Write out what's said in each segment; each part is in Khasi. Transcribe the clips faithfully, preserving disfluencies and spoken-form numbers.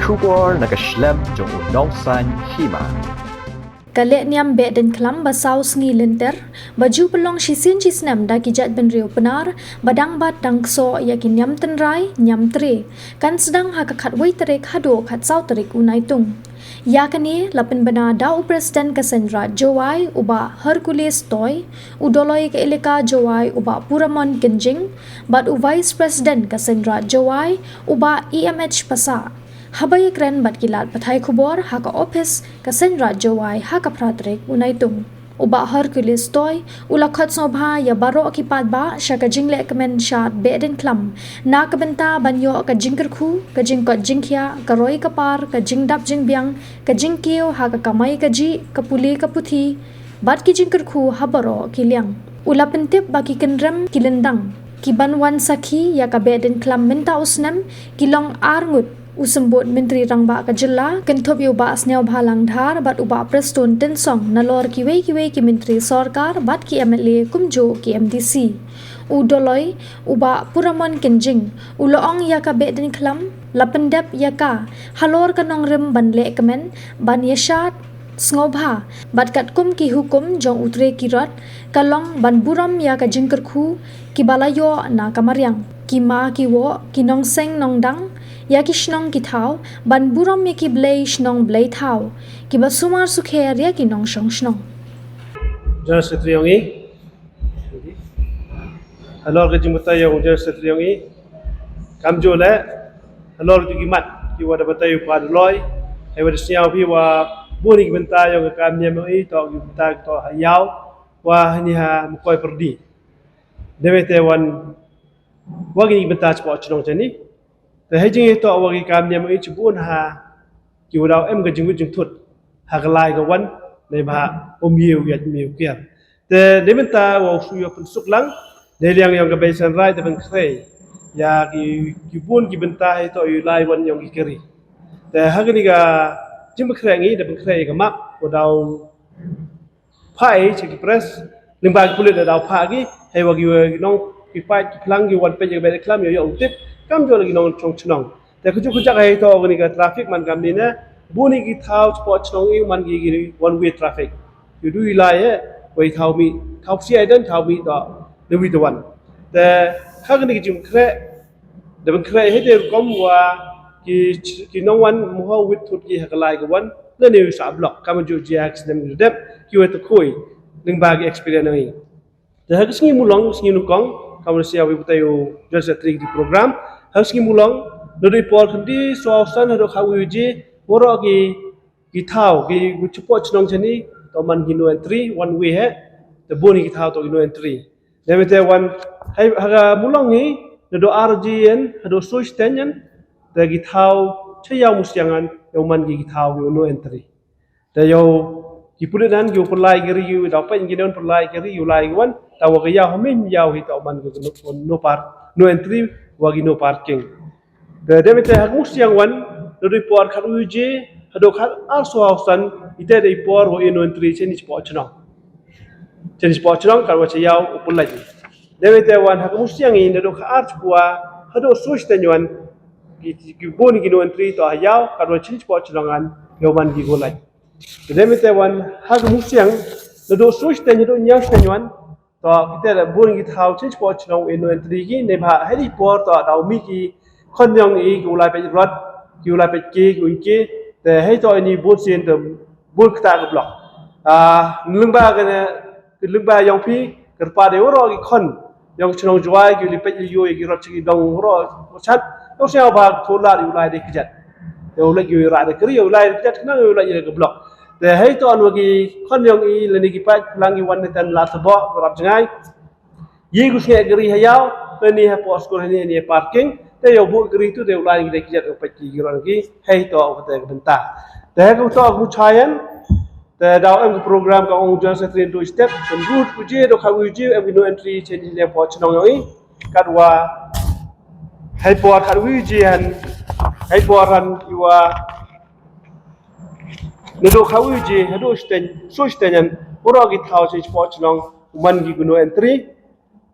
Khubor na ka shlem jong u Nongsaiñ Hima. Ka lehniam Behdeiñkhlam ba saw sngi lynter, ba ju pynlong shisien shisnem da ki jaitbynriew Pnar, ba dang bat dang ksoh ïa ki niam tynrai, niam tre, kan sdang ha ka khatwei tarik haduh khatsaw tarik u Naitung. Ïa kane la pynbna da u President ka Seiñraij Jowai u Bah Hercules Toi, u Doloi ka Elaka Jowai u Bah Puramon Kynjing, bad u Vice President ka Seiñraij Jowai u Bah E M H Passah, haba ïakren bad ki lad pathai khubor ha ka ophis ka Seiñraij Jowai ha ka phra tarik u Naitung. U Bah Hercules Toi u la khot sngewbha ïa baroh ki paidbah sha ka jinglehkmen shad Behdeiñkhlam, na ka bynta ban ïoh ka jingkyrkhu, ka jingkoit jingkhiah, ka roi ka par, ka jingdap jingbiang, ka jingkiew ha ka kamai kajih, ka pule ka puthi, bad ki jingkyrkhu ha baroh ki liang. U la pyntip ba ki kynrem ki lyndang kiban wan sakhi ïa ka Behdeiñkhlam mynta u snem ki long ar ngut. U Symbud Myntri Rangbah ka Jylla, kynthup ïa u Bah Sniawbhalang Dhar bad u Bah Prestone Tynsong, nalor kiwei kiwei ki myntri sorkar bad ki M L A kumjuh ki M D C. U Doloi u Bah Puramon Kynjing u la ong ïa ka Behdeiñkhlam la pyndep ïa ka halor ka nongrim ban lehkmen, ban ïashad sngewbha, bad katkum ki hukum jong u Trekirot, ka long ban burom ïa ka jingkyrkhu kiba la ïoh na ka mariang, ki ma ki woh, ki nongseng nongdang, ïa ki shnong ki thaw, ban burom ïa ki blei shnong blei thaw, kiba sumar sukher ïa ki nongshong shnong. General Secretary ïong i, halor ka jingbatai ïong General Secretary ïong i, kamjuh leh halor ki mat kiwa da batai u Bah Doloi, hei wa da sñiaw phi wa bun ki bynta ïong ka kam niam ïong i, toh ki bynta toh ha Ïaw, wa hani ha Mukoi Pyrdi. Dei te wan wa ki bynta chapoh chnong chani. Te hei jingïatoh wa ki kam niam ïong i chibun ha ki wa daw em ka jingwit jingthut ha ka lai ka wan, neibhah um ïew ïaid um ïew kiar. Te neibynta wa u shu ïoh pynsuk lang, neiliang ïong ka Basin Rai te pynkhreh ïa ki, ki bun ki bynta hei toh ïa u lai wan ïong ki kari. Te ha kani ka jingpynkhreh ngi da pynkhreh ïa ka map wa daw phah i cha ki press, lyngba ki pulit da daw phah ki, hei wa ki, wa ki nong, ki paid ki phlang ki wan peit ïa ka Behdeiñkhlam ïoh ïoh u tip, kamjuh la ki nongshong chnong. Te kajuh ka jaka hei toh kani ka traffic man kamni ne, bun ki thaw chapoh chnong i man ki, ki one way traffic. Ïa u dei lai eh, wei thaw mih, thaw psi ai den thaw mih toh, da wi da wan. Te ha kani ka jingpynkhreh, da pynkhreh hei te rukom wa ki, ki nongwan moh wit thut ki ha ka lai ka wan, lane u sah block, kamjuh jia ki snem ki dep, ki wa te khui, lyngba ki experience ngi. Te ha ka sngi Mulong, sngi Nyngkong, kamwa sñiaw wi batai u General Secretary ki program, ha ka sngi Mulong, nadooh i por khyndai saw san hadooh khatwi baje, waroh ki, ki thaw, ki, ki chapoh chnong chani, toh man ki no entry, one way heh, te bun ki thaw toh ki no entry. Dei te wan, hei, ha ka Mulong hi, nadooh ar baje ïan, hadooh soo shiteng ïan, te ki thaw, cha Ïaw Musiang ïan, ïa u man ki, ki thaw, ki no entry. Te ïa u, ki pulit ïan, ki u pynlait ki ri, ki u daw peit ki don pynlait ki ri, u lai ki wan, te wa ka Ïaw ha Meiñ Ïaw hi toh man ki no, no par, no entry, wa ki no parking. Te dei te ha ka Musiang wan, nadooh i por khatwi baje, hadooh khat ar saw san, ite dei i por wa i no entry chani chapoh chnong. Chani chapoh chnong, katwa cha Ïaw u pynlait. Dei te wan ha ka Musiang i nadooh khat ar chipwa, hadooh soo shiteng ïan, ki, ki bun ki no entry toh ha Ïaw, katwa chani chapoh chnong ïan, ïa u man ki u lait. Dei te wan ha ka Musiang, nadooh soo shiteng hadooh hynñiew shiteng ïan, toh kita da bun ki thaw chani chapoh chnong i no entry ki, neibhah hei i por toh daw mih ki khon ïong i ki u lai peit rot, ki u lai peit ki, ki u ki, te hei toh ini bun sien te bun kata ka block. Ah, lyngba kane, lyngba ïong phi, kyrpad ïa waroh ki khon ïong chnong Jowai, ki u li peit ïa u ïa ki rot cha ki dong waroh, chat, ïong sñiaw bha thoh lad ïa u lai da kjat. Ïa u lai ïa u rah da kri, ïa u lai da kjat, khnang ïa u lai ïa ka block. Te hei toh wa ki khon ïong i lane ki paid phlang ki wan ne ten la teboh, ki rap jngai. Ïa ki sngewbha kri ha Ïaw, te ni ha poh skul ni, ni parking, te ïa u buh kri tu, te u lai ngi dei ki jat u peit ki, ki rot ki, hei toh ka te ka bynta. Te hei ka toh ka muchayan, te daw em ka program ka ong General Secretary tu step, te ru ku je, do ka u je, em ki no entry, chen ji le poh chnong ïong i, katwa, hei por katwa u je han, hei por han iwa, ne do ka u je, hei do shiteng, soo shiteng ïan, waroh ki thaw chen ji poh chnong, u man ki no entry,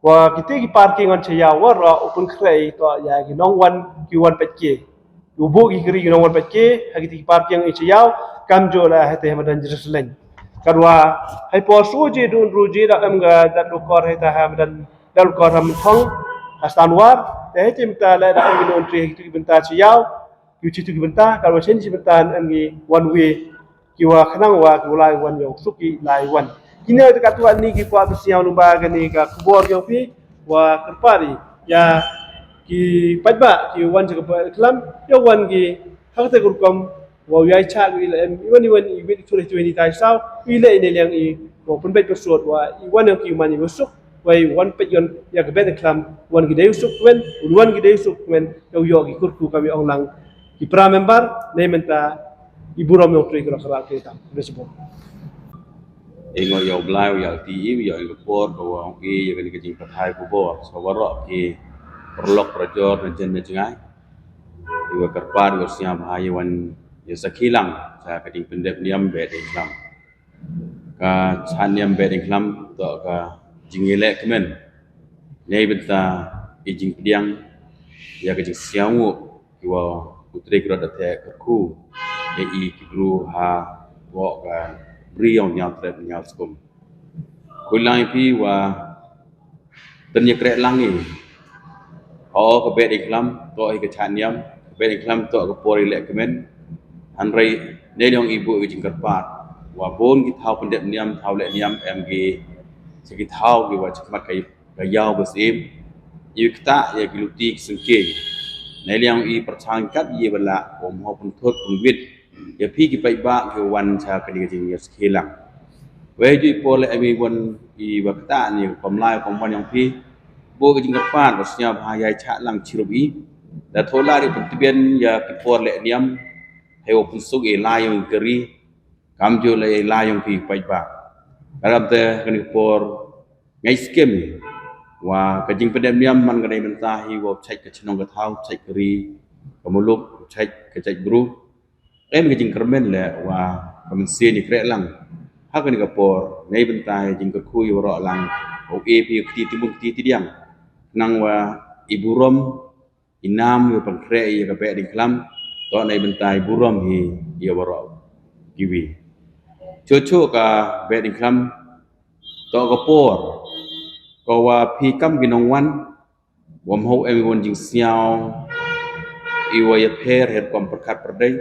wa kita ki parking wan cha Ïaw waroh u pynkhreh toh ïa ki nongwan ki wan peit ki. u buh ki kri ki nongwan peit ki ha ki ti ki parking i cha ïaw, kam ju la ha te ha madan Jerusalem. Katwa hai por su je dun ru je da em ga da du kor ha ta ha madan da du kor ha Mynthong ha Stanwar, te ha te mynta la da em ki non tri ha ki tu ki bynta cha ïaw, ki u chi tu ki bynta, katwa chen chi bynta em ki one way, ki wa khnang wa ki u lai wan ïa u suk ki lai wan. Kine te katwa ni ki kwa bisiaw nu ba kane ka khubor ïa phi wa kyrpad ïa ki paidbah ki wan cha ka Beit Khlam ïa wan ki ha kata ka rukom wa u ïai cha u i la em i wan i wan i wit tu le tu ni tai saw i le i ne liang i wa pun beit pun sot wa i wan ïa ki man i wa suk wa i wan peit ïa ka Beit Khlam wan ki dei u suk wen wan ki dei u suk wen ïa u ïoh ki kurku ka wi ong lang ki para member nei mynta i burom ïa u trei kra kra ke ta. Bes bo. Ïa ngo ïa u Blai ïa u ti i ïa u por ko wa ong i ïa ka ni ka jingpathai ko bor sa waroh ki paralok parajor na jen na jngai. Ïa u kyrpad ïa u sñiaw bha ïa wan ïa sakhi lang sa ka jingpyndep niam Beit Khlam. Ka cha niam Beit Khlam to ka jingïaleh kmen. Nei bynta i jingpdiang ïa ka jingsñiaw ngu ki wa u trei krot da te ka ku ïa i ki bru ha wa ka bri ong ñiaw tret ñiaw skum. Khulang i phi wa tyn ïa kreh lang i. O ka Beit Khlam to i ka cha niam Beit Khlam to ka por i leh kmen. Hanrei nei liang i bu i jingkyrpad wa bun ki thaw pyndep niam thaw leh niam em ki sa ki thaw ki wa chakmat ka i ka ïaw ba sim ïa kata ïa ki luti ki sengke. Nei liang i pyrchang kat ïa ba la wa mo pynthut pynwit ïa phi ki paidbah ki wan cha ka ding ka jing ïa sakhi lang. Wei ju i por le em i wan i wa kata ni kom lai kom wan yang phi bo ka jingkyrpad ba sñiaw bha ïa cha lang chirup i da thola ri pyntbian ïa ki por le niam hei wa pynsuk i la yong kari kam ju le la yong phi paidbah. Karam te ka ni por ngai skem wa ka jingpyndep niam man ka dei mynta hi wa chait ka chnong ka thaw chait ka ri ka muluk chait ka chait bru. Em ka jingkyrmen le wa ka mynsiem ni kreh lang ha ka ni ka por ngai bynta hi jingkyrkhu ïa waroh lang. O e phi ka ti timun ti ti diang nang wa i burom i nam ïa pangkhreh ïa ka Beit Khlam to nei bynta i burom hi ïa waroh kiwi. Cho cho ka Beit Khlam to ka por ko wa phi kam ki nongwan wa mho em i wan jingsñiaw i wa ïa pher her kom pyrkhat pyrdei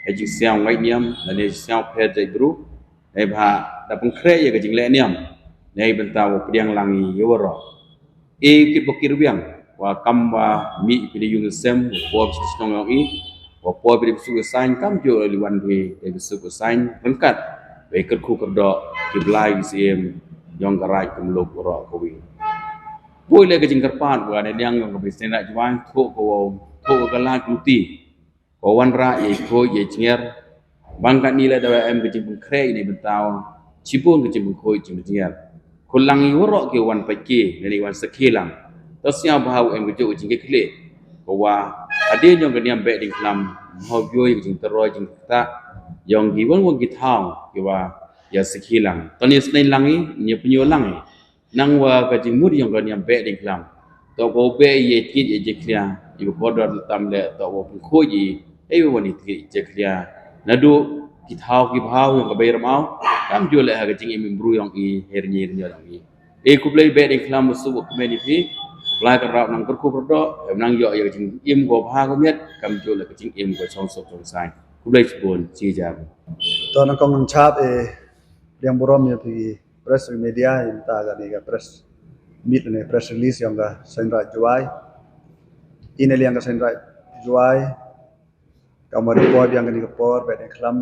ha jingsñiaw ngai niam la ne jingsñiaw pher jai bru. Nei bha da pangkhreh ïa ka jingleh niam nei bynta wa pdiang lang i ïa waroh. E kit bokir wiang wa kam wa mi phi ne yung sem wa por chi chnong yong i wa por phi ne bsuk sain kam jo li wan phi ne bsuk sain rengkat. Wei kyrkhu kyrdoh ki blai ki siem yong ka raij ka muluk waroh ka wi. Poi le ka jingkyrpad wa ne liang yong ka bisen raij Jwai thuh ka wa thuh ka la kluti. Ko wan ra ye ko ye jnger bang ka ni le da em ka jingpynkhreh ni byntaw chibun ka jingpynkhreh jingpynkhreh. Ko lang i waroh ki wan pait ki ne ni wan sakhi lang. To sñiaw bha u em ka juk jingkhleh ko wa hadien yong ka niam Beit Khlam mho bioi ka jingtyroi jingkta yong ki wan wan ki thaw ki wa ya sakhi lang. To ni snein lang i ni pynyo lang i nang wa ka jingmut yong ka niam Beit Khlam. To ko be ye kit ye jeklia i ko dor tam le to ko pun ko ji e wa ni kit jeklia. Nadu ki thaw ki bhaw yong ka Beit Ramau kam ju le ha ka jingim bru yong i her ni ni yong i. E ku blei Beit Khlam su ko me ni phi blai ka rap nang kyrkhu kyrdoh nang yo ye ka jingim ko bha ko miet kam ju le ka jingim ko chong sok chong sai. Ku blei chibun chi jam. To nang kong nang chap e liang burom ye phi press media in ta ga ni ga press meet ne press release yong ga Seiñ Raij Jwai. Ine liang ga Seiñ Raij Jwai kam wa da poi biang ga ni ga por Beit Khlam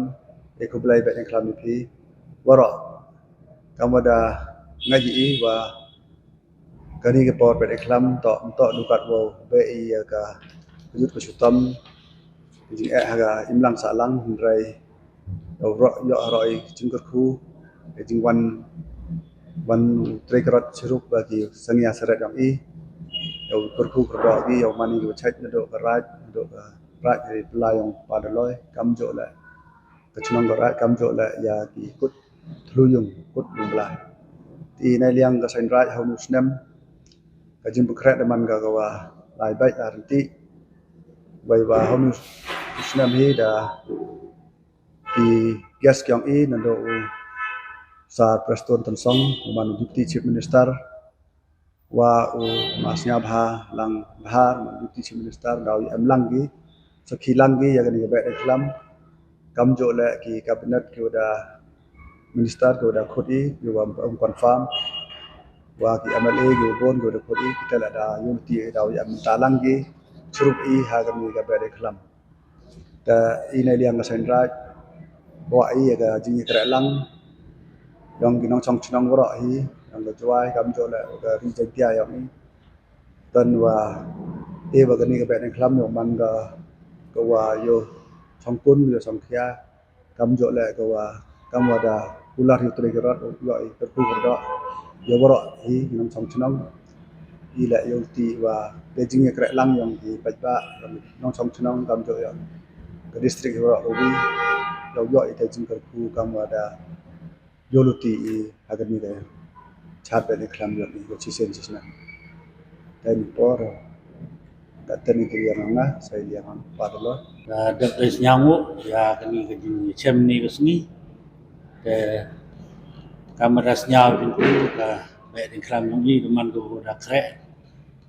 e ku blei Beit Khlam ni phi waroh kam wa da ngaji i wa ka ni ga por Beit Khlam to to dukat wa be i ya ka yut ka chutam jing eh ha ga imlang sa lang hynrei Ïa u roh ïa u roh i jingkyrkhu i jingwan wan trei krot chirup ba ki sangya seret yong i. Ïa u kyrkhu kyrdoh ki ïa u mani ki wachait na do ka raij na do ka raij i pla yong pa da loi kam jo le ka chnong ka raij kam jo le ïa ki kut thlu yung kut yung blai. Ti nai liang ka sain raij hau nu snem ka jingpynkhreh da man ka ka wa lai bait ar ti Wei wa hom snem hi da ki guest ki ong i nando u Sir Prestone Tynsong, u man u Deputy Chief Minister, wa u ma Sniawbhalang Dhar, man Deputy Chief Minister, da u em lang ki, sakhi lang ki ya kani ka Behdeiñkhlam. Kam joh le ki cabinet ki wa da minister ki wa da khut i, ki wa um confirm, wa ki M L A ki wa bun ki wa da khut i, kita le da yung ti da u em ta lang ki, churup i ha kani ka Behdeiñkhlam. Te i na liang ka Seiñraij, wa i ya ka jingïakhreh lang yong ki nongchong chnong waroh hi, yong ka Jwai, kam joh le ka Ri Jaintia yong i. Tan wa e wa kani ka Behdeiñkhlam yong man ka, ka wa yo chongkun yo chongkhia, kam joh le ka wa, kam wa da kular yo trei ki rot yo i perku kerdo yo waroh hi ki nongchong chnong. I le yo ti wa te jingïakhreh lang yong ki paidbah, yong nongchong chnong, kam joh yo ka district waroh wi yo yo i te jingkyrkhu kam wa da yo luti i ha kani ka chat Behdeiñkhlam yo i ko chisen chisna. Te ni por ka te ni ki yang nga sai liang pa dolo. Ka dep te sñiaw ngu ya kani ka jingchem ni ka sngi. Te kam da sñiaw jingku ka Behdeiñkhlam yong i, da man ko da khreh,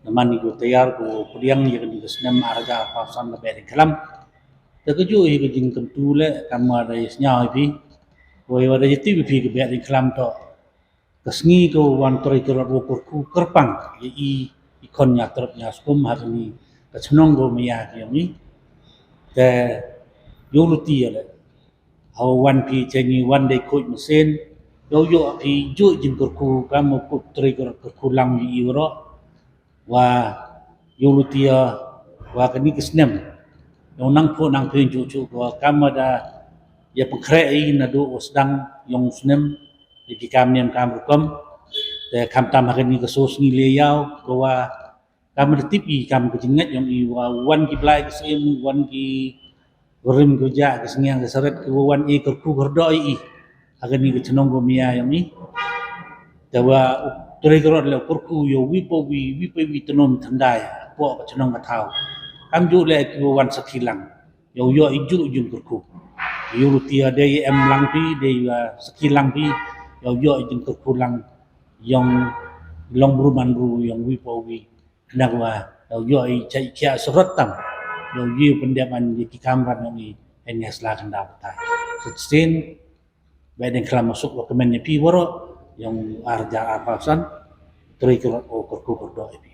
da man ko tayar ko pdiang ya kani ka snem arja pa san ka Behdeiñkhlam. Te ka ju hi ka jingkyntu le kam da sñiaw hi phi, wei wa da jati phi ka Behdeiñkhlam to ka sngi ko wan trei ki rot wa kyrkhu kyrpang ya i, i khon ñiaw trep ñiaw skum ha kani ka chnong ko maya ki yong i. Te yo luti ya le ha wan phi cheni wan dei khuid masin, yo yo phi ju jingkyrkhu kam ko trei ki rot kyrkhu lang ya i waroh. Wa yo luti ya wa kani ka snem yo nang phu nang phin ju ju ko kam da ya pengkhreh i na du u sdang yong snem ya ki kam niam kam rukom. Te kam tam ha kani ka so sngi le yaw ko wa kam da tip i kam ka jingngeit yong i wa wan ki blai ki sim, wan ki rim ko ja ka sngiang ka saret ko wan i kyrkhu kyrdo i ha kani ka chnong ko maya yong i. Te wa trei ki rot le kyrkhu yo wi po wi, wi po wi tnom thandai po ka chnong ka thaw. Kam ju le ki wan sakhi lang yo yo i ju jingkyrkhu. Yo luti ya dei em lang phi, dei wa sakhi lang phi, yo yo i jingkyrkhu lang yong long bru man bru yong wi po wi. Khnang wa yo yo i chai kia surot tam yo yo pyndep an ya ki kam rat yong i en ya sla kanda batai. Sutsin Behdeiñkhlam masuk wa kmen ya phi waroh yong arja arpasan trei ki rot o kyrkhu kyrdo i phi.